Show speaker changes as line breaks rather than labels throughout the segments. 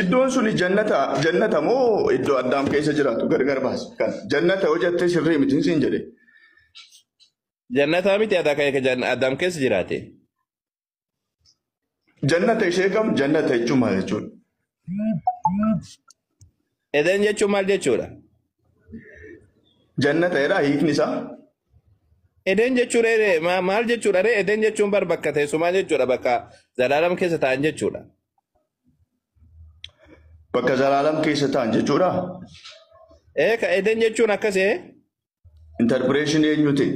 Iddoon suni jannata jannata moo iddoo Addaam keessa jiraatu gargar baasi. Kan jannata yoo jettee sirrii miti siin jedhe.
Jannataa miti aadaa kan Addaam keessa jiraate.
Jannata ishee kam jannata jechuun maal jechuudha?
Eden jechuun maal jechuudha?
Jannata jedhaa hiikni isaa?
Eden jechuun maal jechuudha ree? Eden jechuun bar bakka teessumaa jechuudha, bakka zalaalam keessa taa'an jechuudha.
Bakka zalaalam keessa taa'an jechuudha?
Ee ka Eden jechuun akkas ee?
Interpretation eenyuti?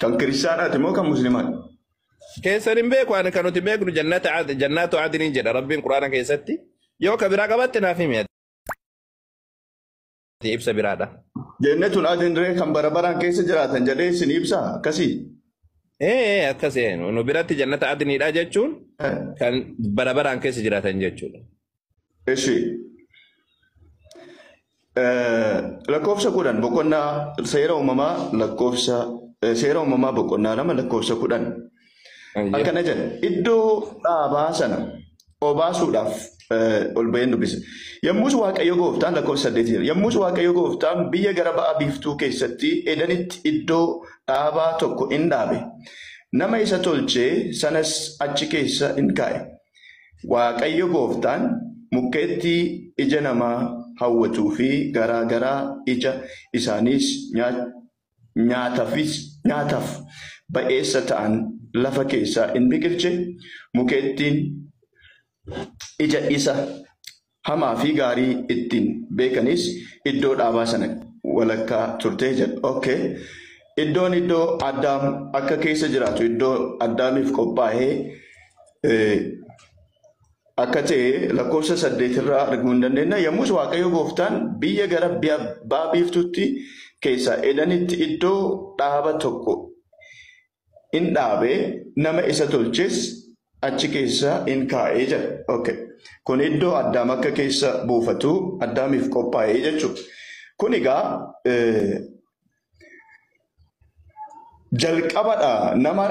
Kan kiristaanaati moo kan musliimaati?
Keessan hin beeku, ani kan nuti beeknu jannata jannaatu adniin jedha Rabbiin Quraana keessatti. Yoo ka biraa qabatte naaf himi ibsa biraadha.
Jannatun adin ree kan bara baraan keessa jiraatan jedhee isin ibsa akkasii?
Ee akkas nu biratti jannata adniidha jechuun kan bara baraan keessa jiraatan jechuudha.
Eshi. Lakkoofsa 10 boqonnaa seera uumamaa lakkoofsa seera uumamaa boqonnaa 2 lakkoofsa 10. Akkana jedha, iddoo dhaabaa sana obaasuudhaaf ol ba'een dubbise. Yommus Waaqayyo gooftaan lakkoofsa 8 jedha. Yommus Waaqayyo gooftaan biyya gara ba'a biiftuu keessatti Edenitti iddoo dhaabaa tokko in dhaabe. Nama isa tolchee sanas achi keessa in kaa'e. Waaqayyo gooftaan mukkeettii ija namaa hawwatuu fi garaa garaa ija isaaniis nyaataaf ba'eessa ta'an lafa keessaa in biqilche. Mukkeettiin ija isa hamaa fi gaarii ittiin beekanis iddoo dhaabaa sana walakkaa turtee jedha. Okay. Iddoon iddoo Addaam akka keessa jiraatu iddoo Addaamiif qophaa'ee akka ta'e lakkoofsa 8 irraa arguu hin dandeenya. Yommus Waaqayyo gooftaan biyya gara ba'a biiftuutti keessaa Edenitti iddoo dhaaba tokko in dhaabe, nama isa tolches achi keessa in kaa'ee jedha. Okay. Kun iddoo Addaam akka keessa buufatu Addaamiif qophaa'ee jechuudha. Kun egaa jalqabadha. Nama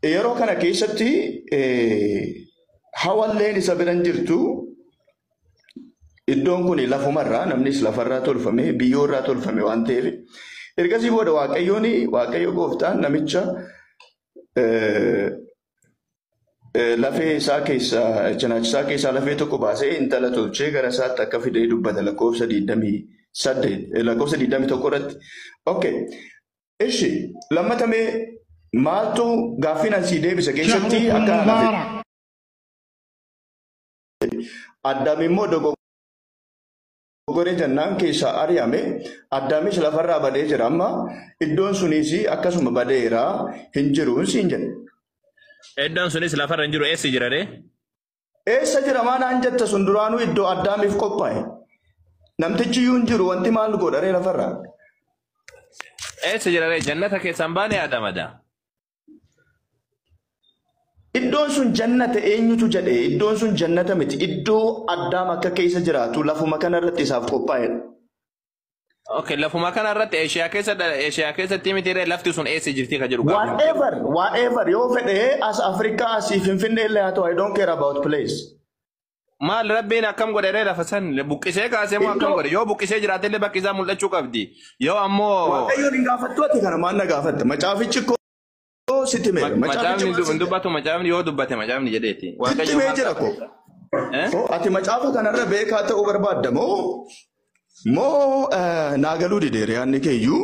yeroo kana keessatti hawalleen isa biran jirtu. Iddoon kun lafumarraa namnis lafarraa tolfame biyyoorraa tolfame waan ta'eef ergasii booda Waaqayyoon Waaqayyo gooftaan namicha lafee isaa keessaa cinaacha keessaa lafee tokko baasee intala tolchee gara isaatti akka fidee dubbata lakkoofsa 28 lakkoofsa 21 irratti. Okay. Ishi lammatamee maaltu gaaffiin ansii deebise keessatti akka Addaam immoo dogoggoree jennaan keessaa ari'ame. Addaamis lafarraa badee jira, amma iddoon sunis akkasuma badeera hin jiru siin jedhe.
Iddoon sunis lafarra hin jiru, eessa jira ree?
Eessa jira maanaan jetta, sun duraanuu iddoo Addaamiif qophaa'e. Namtichi iyyuu hin jiru, wanti maal godha ree lafarraa?
Eessa jira ree? Jannata keessaan baane Adamada.
Iddoon sun jannata eenyutu jedhe? Iddoon sun jannata miti. Iddoo Addaam akka keessa jiraatu lafuma kanarratti isaaf qophaa'edha.
Okay, lafuma kanarratti Eeshiyaa keessa Eeshiyaa keessatti miti ree, lafti sun eessa jirti ka jedhu.
Whatever, whatever yoo fedhe as Afrikaa asii Finfinnee illee haa ta'u, I don't care about place.
Maal Rabbiin akkam godhe ree lafa san buqqisee kaasee moo akkam godhe? Yoo buqqisee jiraate illee bakki isaa mul'achuu qabdi. Yoo ammoo
Waaqayyoon hin gaafattu, ati kana maal na gaafatta? Macaafichi koo sitti meera.
Macaafni hin dubbatu, macaafni yoo dubbate macaafni jedheeti.
Sitti mee jira koo. Ati macaafa kanarra beekaa ta'uu barbaadda moo moo naa galuu dideere yaadni keeyyuu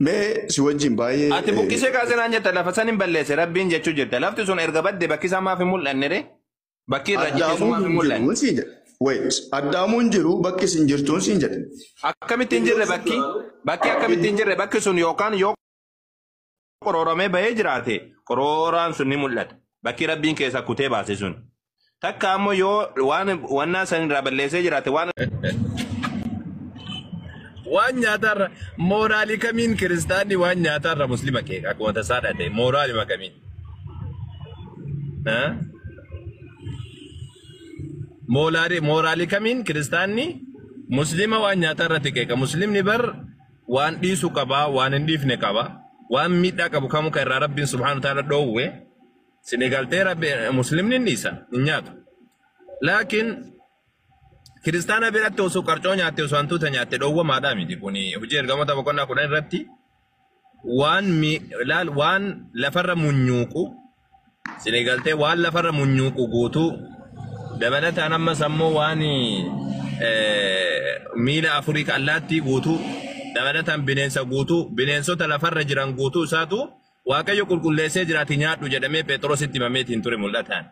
mee si wajjin baay'ee.
Ati buqqisee kaasee naan jetta, lafa san hin balleesse Rabbiin jechuu jirta. Lafti sun erga badde bakki isaa maaf hin mul'anne ree? Bakki irra jette sun maaf hin mul'anne?
Wait, Addaamuun jiru bakki isin jirtuun siin jedhe.
Akkamitti hin jirre bakki? Bakki akkamitti hin jirre? Bakki sun yookaan yoo qorooramee bahee jiraate qorooraan sun ni mul'ata. Bakki Rabbiin keessa kutee baase sun. Takka ammoo yoo waan wannaa san irraa balleessee jiraate waan. Waan nyaatarra mooraalii kamiin kiristaanni waan nyaatarra muslima keeka akkuma tasaa dhate mooraalii kamiin? Mooraalii kamiin kiristaanni muslima waan nyaatarratti qeeqa? Muslimni bar waan dhiisu qaba, waan hin dhiifne qaba, waan miidhaa qabu kamuu kan irraa Rabbiin subhaanahu ta'ala dhoowwe sinigaltee Rabbi muslimni hin dhiisa, hin nyaatu. Laakiin Kiristaana biratti osoo qarcoo nyaatte osoo hantuuta nyaatte dhoowwamaadhaa miti kuni hojii ergamoota boqonnaa 10 irratti waan laal waan lafarra munyuuqu sinii galtee waan lafarra munyuuqu guutuu dabalataan ammas ammoo waan miila afurii ka allaattii guutuu dabalataan bineensa guutuu bineensota lafarra jiran guutuu isaatu Waaqayyo qulqulleessee jiraati nyaadhu jedhamee Phexrositti himameetiin ture mul'ataan.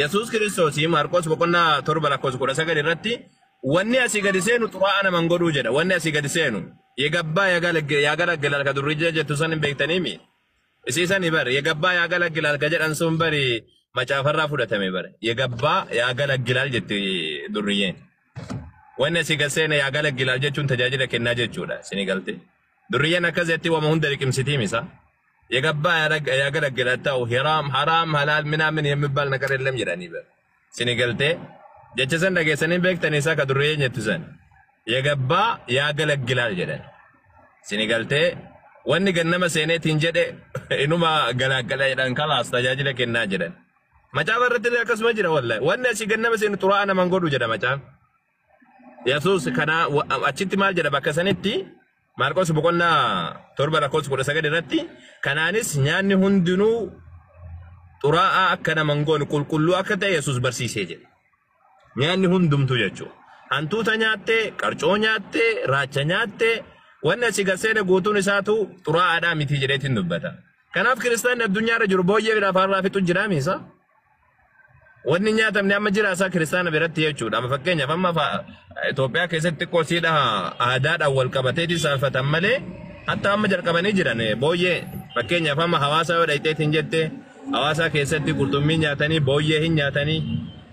Yesuus Kiristoos Maarqos boqonnaa 7 lakkoofsa 19 irratti wanni asii gadi seenu xuraa'aa naman godhuu jedha. Wanni asii gadi seenu yegabbaa yaagalaggalaal ka durrijja jettu san hin beektaniimi. Isii sani bari yegabbaa yaagalaggalaal ka jedhan sun bari macaafarraa fudhatame bari. Yegabbaa yaagalaggalaal jetti durriyyeen. Wanni asii gad seene yaagalaggalaal jechuun tajaajila kennaa jechuudha. Isinii galte. Durriyyeen akkas jetti wama hunda liqimsitii misa. የገባ ያገለግላል ተው ሂራም ሐራም ሐላል ምናምን የሚባል ነገር የለም jedhanii bar. Sini galtee jecha san dhageessanii beektan isaa ka durriyyeen jettu san. የገባ ያገለግላል jedhan. Sini galtee wanni gannama seeneetiin jedhe inuma galaagala jedhan kalaas tajaajila kennaa jedhan. Macaafa irratti illee akkasuma jira wallahi. Wanni asii gannama seenu xuraa'aa naman godhu jedha macaan. Yesuus kana achitti maal jedha bakka sanitti Maarqos boqonnaa 7 lakkoofsa 19 irratti kanaanis nyaanni hundinuu xuraa'aa akka naman goone qulqulluu akka ta'e Yesuus barsiisee jedha. Nyaanni hundumtuu jechuudha. Hantuuta nyaattee, qarcoo nyaattee, raacha nyaattee wanni asii gad seene guutuun isaatu xuraa'aadhaa miti jedheetiin dubbata. Kanaaf kiristaanni addunyaarra jiru booyyee lafaarraa fixu jiraa miisa. Wanni nyaatamne amma jira isaa kiristaana biratti jechuudha. Amma fakkeenyaaf amma Itoophiyaa keessatti xiqqoo siidha aadaadhaan wal qabateeti saalfatan malee hatta amma jalqabanii jiran booyyee fakkeenyaaf amma hawaasa yoo dhayxeetiin jette hawaasa keessatti qurxummii nyaatanii booyyee hin nyaatanii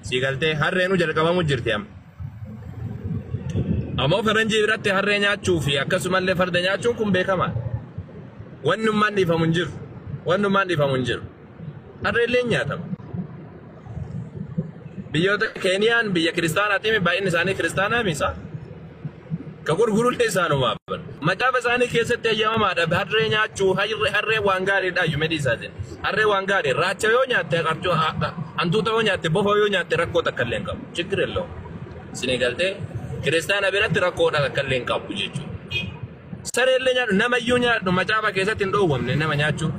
sii galtee harreenu jalqabamu jirti amma. Ammoo faranjii biratti harree nyaachuu fi akkasumallee farda nyaachuun kun beekama. Wannummaan dhiifamu hin jiru. Wannummaan dhiifamu hin jiru. Harreellee hin nyaatama. Biyyoota Keeniyaan biyya kiristaanaatiin baay'inni isaanii kiristaanaa misa. Ka gurgurullee isaanumaa bar. Macaafa isaanii keessatti eeyyamamaadha. Harree nyaachuu harree waan gaariidha iyyuu medhii isaatiin. Harree waan gaarii raacha yoo nyaatte qarcoo hantuuta yoo nyaatte bofa yoo nyaatte rakkoo takka illee hin qabu. Chiggir illoo. Isinii galtee kiristaana biratti rakkoodha takka illee hin qabu jechuudha. Sareellee nyaadhu namayyuu nyaadhu macaafa keessatti hin dhoowwamne nama nyaachuu.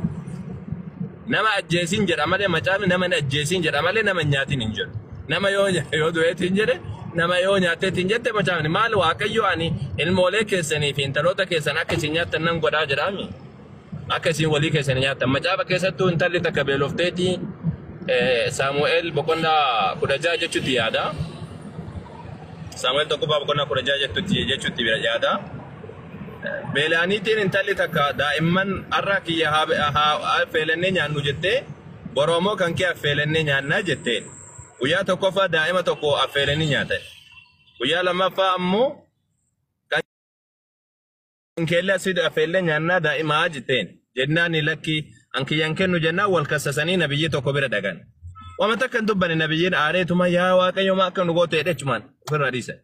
Nama ajjeesiin jedha malee macaafni nama hin ajjeesiin jedha malee nama hin nyaatiin hin jedhu. Nama yoo du'eetiin jedhe nama yoo nyaatteetiin jette macaafni maal waaqayyo ani ilmoolee keessanii fi intaloota keessan akka isin nyaattan nan godhaa jedhaami. Akka isin walii keessan nyaattan macaafa keessattuu intalli takka beelofteeti Saamu'eel boqonnaa 16 jechuutti yaada. Saamu'eel tokkoffaa boqonnaa 16 jechuutti yaada. Beelaaniitiin intalli takka daa'imman har'a kiyya haa affeelannee nyaannu jettee boroomoo kan kee affeelannee nyaannaa jetteen. Guyyaa tokkoffaa daa'ima tokko affeelanii nyaatan. Guyyaa lammaffaa ammoo kan keellee asii affeellee nyaannaa daa'imaa jetteen. Jennaan lakki an kiyyan kennu jennaan wal kassasanii nabiyyi tokko bira dhaqan. Wama takka hin dubbanne nabiyyiin aareetuma yaa waaqayyo maa akka nu goote jedhechumaan ofirraa dhiisan.